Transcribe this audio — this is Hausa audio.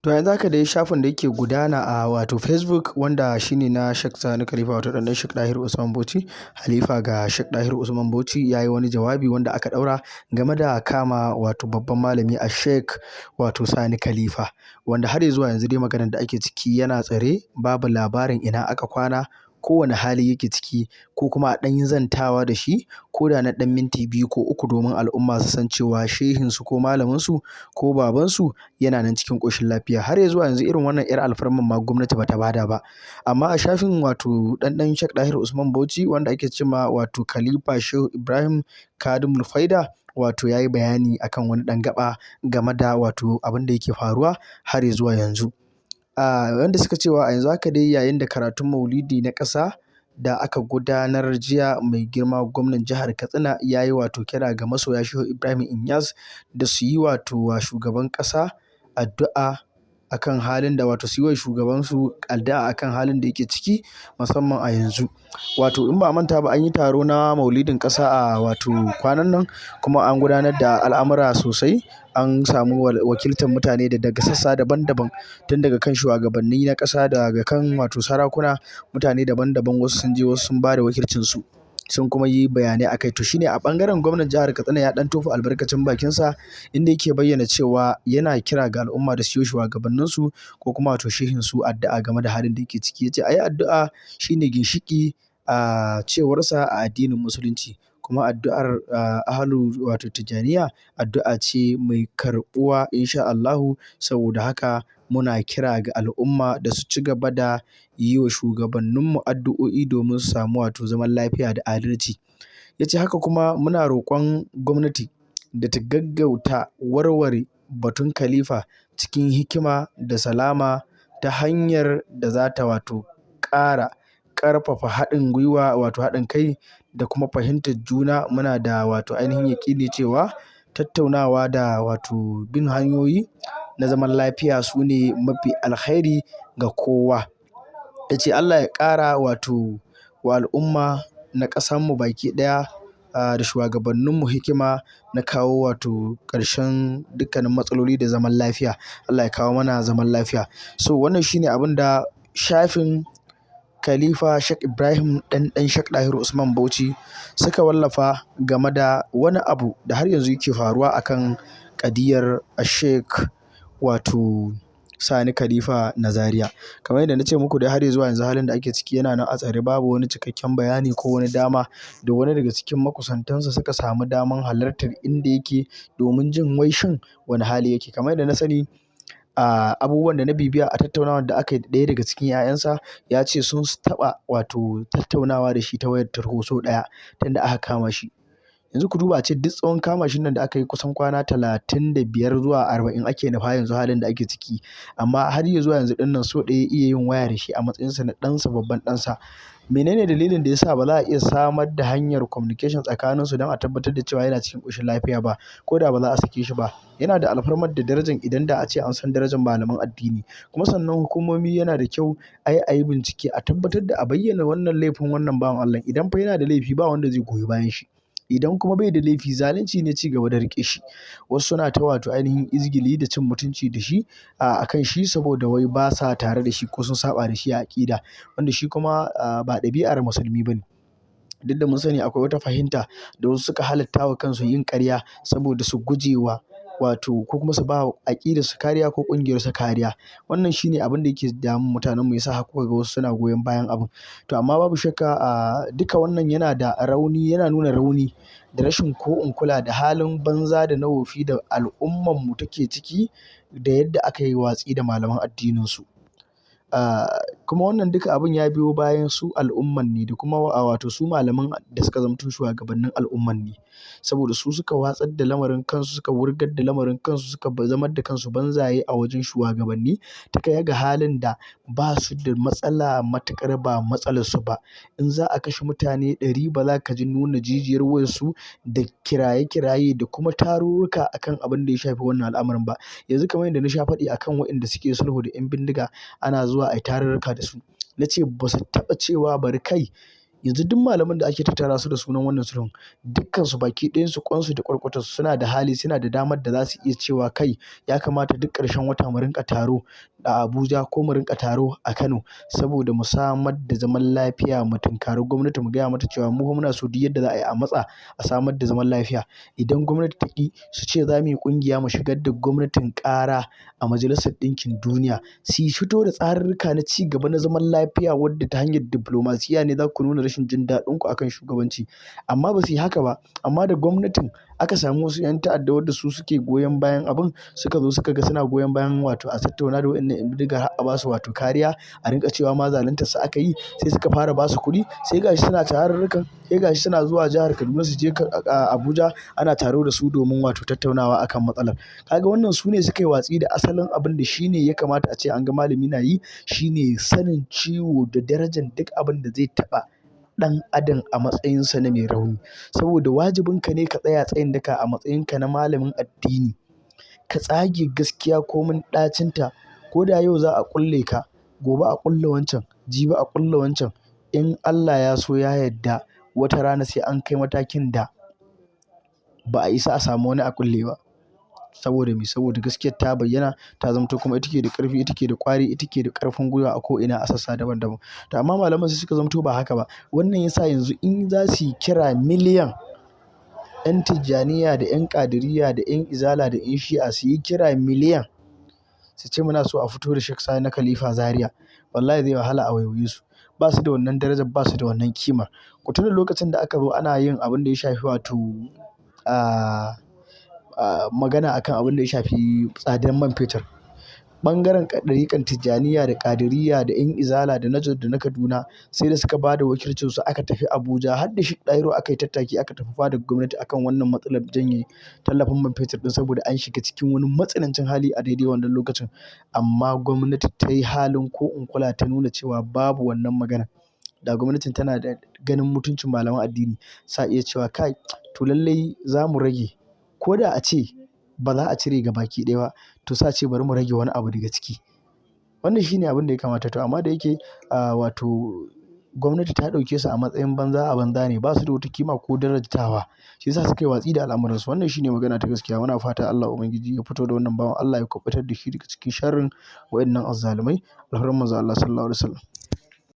To yanzu haka dai shafin da yake gudana a wato Facebook, wanda shine na Sheikh Sani Khalifa, wato ɗan Sheikh Dahiru Usman Bauchi, Halifa ga Sheikh Dahiru Usman Bauchi, ya yi wani jawabi wanda aka ɗaura game da kama wato babban malami a Sheikh wato Sani Khalifa, wanda har zuwa yanzu dai maganar da ake ciki yana tsare, babu labarin ina aka kwana, kowane hali yake ciki, ko kuma a ɗan yi zantawa da shi ko da na ɗan minti 2 ko 3, domin al'umma su san cewa shehinsu ko malaminsu ko babansu yana nan cikin ƙoshin lafiya. Har ya zuwa yanzu irin wannan 'yar alfarman ma gwamnati bata bada ba. Amma a shafin wato ɗan Sheikh Dahiru Usman Bauchi, wanda ake cema wato Khalifa Shehu Ibrahim Kadimul Faida, wato ya yi bayani akan wani ɗan gaba game da wato abin da yake faruwa har ya zuwa yanzu. Wanda suka cewa a yanzu haka dai, yayin da karatun maulidi na ƙasa da aka gudanar jiya, mai girma gwamnan jihar Katsina ya yi wato kira ga masoya Shehu Ibrahim Inyas da su yi wato wa shugaban ƙasa addu'a akan halin da wato su yi wa shugabansu addu'a akan halin da yake ciki, musamman a yanzu. Wato in ba a manta ba, an yi taro na maulidin ƙasa a wato kwanan nan, kuma an gudanar da al'amura sosai. An samu wakiltar mutane da daga sassa daban-daban, tun daga kan shugabanni na ƙasa, daga kan wato sarakuna, mutane daban-daban, wasu sun je, wasu sun ba da wakilcinsu, sun kuma yi bayanai akai. To shine a ɓangaren gwamnan jihar Katsina ya ɗan tofa albarkacin bakinsa, inda yake bayyana cewa yana kira ga al'umma da su yi shugabanninsu ko kuma wato shehinsu addu'a game da halin da yake ciki. Ya ce a yi addu'a shine ginshiƙi a cewarsa a addinin Musulunci, kuma addu'ar ahalu wato Tijjaniya addu'a ce mai karɓuwa insha Allahu. Saboda haka muna kira ga al'umma da su ci gaba da yi wa shugabanninmu addu'o'i domin su samu wato zaman lafiya da adalci. Ya ce haka kuma muna roƙon gwamnati da ta gaggauta warware batun Khalifa cikin hikima da salama, ta hanyar da za ta wato ƙara ƙarfafa haɗin gwiwa, wato haɗin kai da kuma fahimtar juna. Muna da wato ainihin yaƙini cewa tattaunawa da wato bin hanyoyi na zaman lafiya su ne mafi alkhairi ga kowa. Ya ce Allah ya ƙara wato wa al'umma na ƙasanmu baki ɗaya da shugabanninmu hikima na kawo wato ƙarshen dukkanin matsaloli da zaman lafiya. Allah ya kawo mana zaman lafiya. So wannan shine abin da shafin Khalifa Sheikh Ibrahim ɗan Sheikh Dahiru Usman Bauchi suka wallafa game da wani abu da har yanzu yake faruwa akan ƙadiyar Sheikh wato Sani Khalifa na Zaria. Kamar yadda na ce muku dai, har zuwa yanzu halin da ake ciki yana nan a tsare, babu wani cikakken bayani ko wani dama da wani daga cikin makusantansa suka samu daman halartar inda yake domin jin wai shin wani hali yake. Kamar yadda na sani, a abubuwan da na bibiya a tattaunawar da aka yi da ɗaya daga cikin 'ya'yansa, ya ce sun taɓa wato tattaunawa da shi ta wayar tarho sau ɗaya tunda aka kama shi. Yanzu ku duba, a ce duk tsawon kama shi nan da aka yi, kusan kwana 35 zuwa 40 ake nufa yanzu halin da ake ciki. Amma har ya zuwa yanzu ɗin nan so ɗaya ya iya yin waya da shi a matsayinsa na ɗansa, babban ɗansa. Menene dalilin da ya sa ba za a iya samar da hanyar communication tsakaninsu don a tabbatar da cewa yana cikin ƙoshin lafiya ba, ko da ba za a sake shi ba? Yana da alfarmar da darajar, idan da a ce an san darajar malaman addini. Kuma sannan hukumomi, yana da kyau a yi bincike, a tabbatar da a bayyana wannan laifin wannan bawan Allah. Idan fa yana da laifi, ba wanda zai goyi bayan shi. Idan kuma bai da laifi, zalunci ne ci gaba da riƙe shi. Wasu suna ta wato ainihin izgili da cin mutunci da shi a kan shi, saboda wai ba sa tare da shi ko sun saɓa da shi a aƙida, wanda shi kuma ba ɗabi'ar musulmi ba ne. Duk da mun sani akwai wata fahimta da wasu suka halatta wa kansu yin ƙarya saboda su guje wa wato ko kuma su ba wa aƙidarsu kariya ko ƙungiyarsu kariya. Wannan shine abin da yake damun mutanenmu, ya sa har kuka ga wasu suna goyon bayan abun. To amma babu shakka duka wannan yana da rauni, yana nuna rauni da rashin ko in kula da halin banza da na wofi da al'ummarmu take ciki, da yadda aka yi watsi da malaman addininsu. Kuma wannan duka abun ya biyo bayan su al'umman ne da kuma wato su malaman da suka zamto shugabannin al'umman ne. Saboda su suka watsar da lamarin kansu, suka wurgar da lamarin kansu, suka zamar da kansu banzaye a wajen shugabanni, ta kai ga halin da ba su da matsala matuƙar ba matsalar su ba. In za a kashe mutane 100, ba za ka ji nuna jijiyar wuyarsu da kiraye-kiraye da kuma tarurruka akan abin da ya shafi wannan al'amarin ba. Yanzu kamar yadda na sha faɗi akan waɗanda suke sulhu da 'yan bindiga, ana zuwa a yi tarurruka da su. Na ce ba su taɓa cewa bari kai Yanzu duk malaman da ake tattara su da sunan wannan sulhun, dukkansu baki ɗayansu ƙwansu da ƙwarƙwatarsu suna da hali, suna da damar da za su iya cewa kai ya kamata duk ƙarshen wata mu rinƙa taro a Abuja ko mu rinƙa taro a Kano saboda mu samar da zaman lafiya, mu tunkari gwamnati mu gaya mata cewa mu fa muna so duk yadda za a yi a matsa a samar da zaman lafiya. Idan gwamnati ta ƙi, su ce za mu yi ƙungiya mu shigar da gwamnatin ƙara a Majalisar Ɗinkin Duniya. Su yi fito da tsarurruka na ci gaba na zaman lafiya wadda ta hanyar diflomasiya ne za ku nuna rashin jin daɗinku akan shugabanci. Amma ba su yi haka ba. Amma da gwamnatin aka samu wasu 'yan ta'adda wadda su suke goyon bayan abin, suka zo suka ga suna goyon bayan wato a tattauna da waɗannan 'yan bindiga har a ba su wato kariya, a rinƙa cewa ma zaluntar su aka yi, sai suka fara ba su kuɗi, sai gashi suna tarurrukan, sai gashi suna zuwa jihar Kaduna su je Abuja ana taro da su domin wato tattaunawa akan matsalar. Kaga wannan su ne suka yi watsi da asalin abin da shi ne ya kamata a ce an ga malami na yi, shi ne sanin ciwo da darajar duk abin da zai taɓa ɗan adam a matsayinsa na mai rauni. Saboda wajibinka ne ka tsaya tsayin daka a matsayinka na malamin addini, ka tsage gaskiya komin ɗacinta. Ko da yau za a ƙulle ka, gobe a ƙulle wancan, jibi a ƙulle wancan. In Allah ya so ya yadda, wata rana sai an kai matakin da ba a isa a samu wani a ƙulle ba. Saboda me? Saboda gaskiyar ta bayyana, ta zamto kuma ita ke da ƙarfi, ita ke da ƙwari, ita ke da ƙarfin gwiwa a ko'ina a sassa daban daban. To amma malaman sai suka zamto ba haka ba. Wannan ya sa yanzu in za su yi kira miliyan 'yan Tijjaniya da 'yan Qadiriyya da 'yan Izala da 'yan Shi'a su yi kira miliyan su ce muna so a fito da Sheikh Sani Khalifa Zaria, wallahi zai wahala a waiwaye su. Ba su da wannan darajar, ba su da wannan kima. Ku tuna lokacin da aka zo ana yin abin da ya shafi wato, magana akan abin da ya shafi tsadar man fetur. Ɓangaren ɗariƙan Tijjaniya da Qadiriyya da 'yan Izala da na Jos da na Kaduna sai da suka ba da wakilcinsu aka tafi Abuja har da Sheikh Dahiru aka yi tattaki aka tafi fadar gwamnati akan wannan matsalar janye tallafin man fetur ɗin saboda an shiga cikin wani matsanancin hali a daidai wannan lokacin. Amma gwamnati ta yi halin ko in kula ta nuna cewa babu wannan magana. Da gwamnatin tana da ganin mutuncin malaman addini, sa iya cewa kai to lallai za mu rage. Ko da a ce ba za a cire gabaki ɗaya ba, to sa ce bari mu rage wani abu daga ciki. Wannan shi ne abin da ya kamata. To amma da yake, wato gwamnati ta ɗauke su a matsayin banza a banza ne, ba su da wata kima ko darajtawa. Shi ya sa suka yi watsi da al'amuransu. Wannan shi ne magana ta gaskiya. Muna fata Allah Ubangiji ya fito da wannan bawan Allah ya kuɓutar da shi daga cikin sharrin waɗannan azzalumai. Alfarman manzon Allah Sallallahu Alaihi Wasallam.